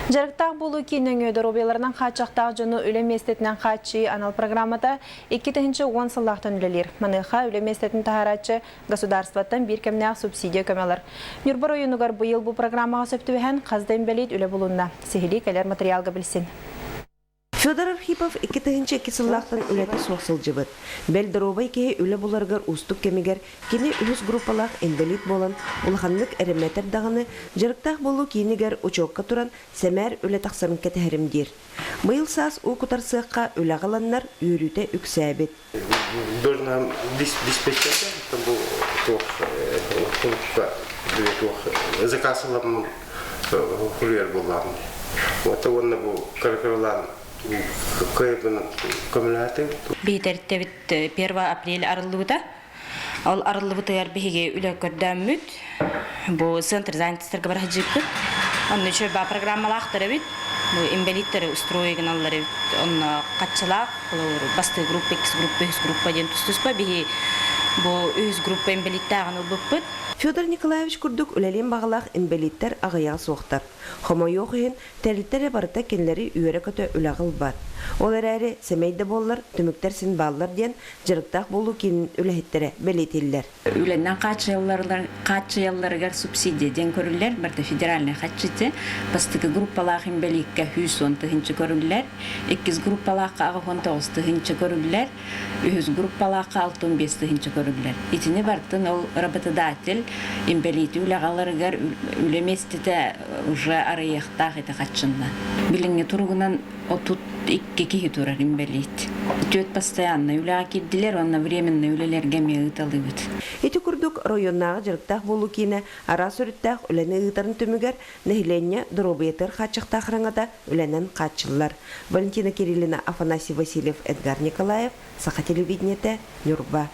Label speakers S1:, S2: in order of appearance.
S1: Дьарыктаах буолуу киин нөҥүө доруобуйаларынан хааччахтаах дьону үлэ миэстэтинэн хааччыйыы анал программата 2010 сыллаахтан үлэлиир. Маныаха үлэ миэстэтин таһаарааччы государствоттан биир кэмнээх субсидия көмө ылар. Ньурба оройуонугар быйыл бу программаҕа сөп түбэһэн хас да инбэлиит үлэ булунна. Сиһилии кэлэр материалга билсин.
S2: Федор Архипов 2002 сыллаахтан үлэтэ суох сылдьыбыт. Бэл доруобай киһи үлэ буларыгар уустук кэмигэр кини үһүс группалаах инбэлиит буолан улаханнык эрэммэтэр даҕаны, дьарыктаах буолуу киинигэр учуокка туран сэмээр үлэ тахсарын кэтэһэрим диир. Быйыл саас уу кутар сыахха үлэҕэ ыланнар үөрүүтэ үксээбит.
S3: Должна диспетчергэ бу туох туох заказ ылам хулуйар буоллаҕым. Вот уонна бу кыракыралаан кыайбын көмөлөһөтүм.
S4: Биһитэртэбит 1 апрель арыллыбыта. Ол арыллыбытыгар биһиги үлэ көрдөөммүт. Бу центр занятостарга бар сылдьыппыт. Онно үчүгэй баа программалаахтар эбит. Бу инбэлииттэри устрои гыналлар эбит. Онно хаччылаах, бастыы группа, иккис группа, үһүс группа диэн тус-туспа биһи бу үһүс группа инбэлииттээҕин ылбыппыт.
S2: Федор Николаевич курдук үлэлиэн баҕалаах инбэлииттэр аҕыйаҕа суохтар. Хомойуох иһин, Тэрилтэ эрэ барыта кинилэри үөрэ-көтө үлэҕэ ылбат. Ол эрээри, сэмэй да буоллар, түмүктэр син бааллар диэн дьарыктаах буолуу киинин үлэһиттэрэ бэлиэтииллэр.
S5: Үлэннэн хааччыйалларыгар субсидия диэн көрүллэр, барыта федеральнай харчы Бастакы группалаах инбэлииккэ 110 тыһыынча көрүллэр, иккис группалаахха 89 тыһыынча көрүллэр, үһүс группалаахха 65 тыһыынча көрүллэр. Итини барытын ол работодатель инбэлиити үлэҕэ ыларыгар үлэ миэстэтэ уже арыйыахтаах ити хаччынна. Билиҥҥи туругунан 32 киһи турар инбэлиит. Түөрт постояннай үлэҕэ киирдилэр уонна временный үлэлэргэ эмиэ ыыталыыбыт.
S2: Ити курдук оройуоннааҕы дьарыктаах буолуу киинэ араас өрүттээх үлэни ыытарын түмүгэр нэһилиэнньэ доруобуйатыгар хааччахтаах араҥата үлэнэн хааччыллар. Валентина Кириллина, Афанасий Васильев, Эдгар Николаев, Саха телевидениетэ, Ньурба.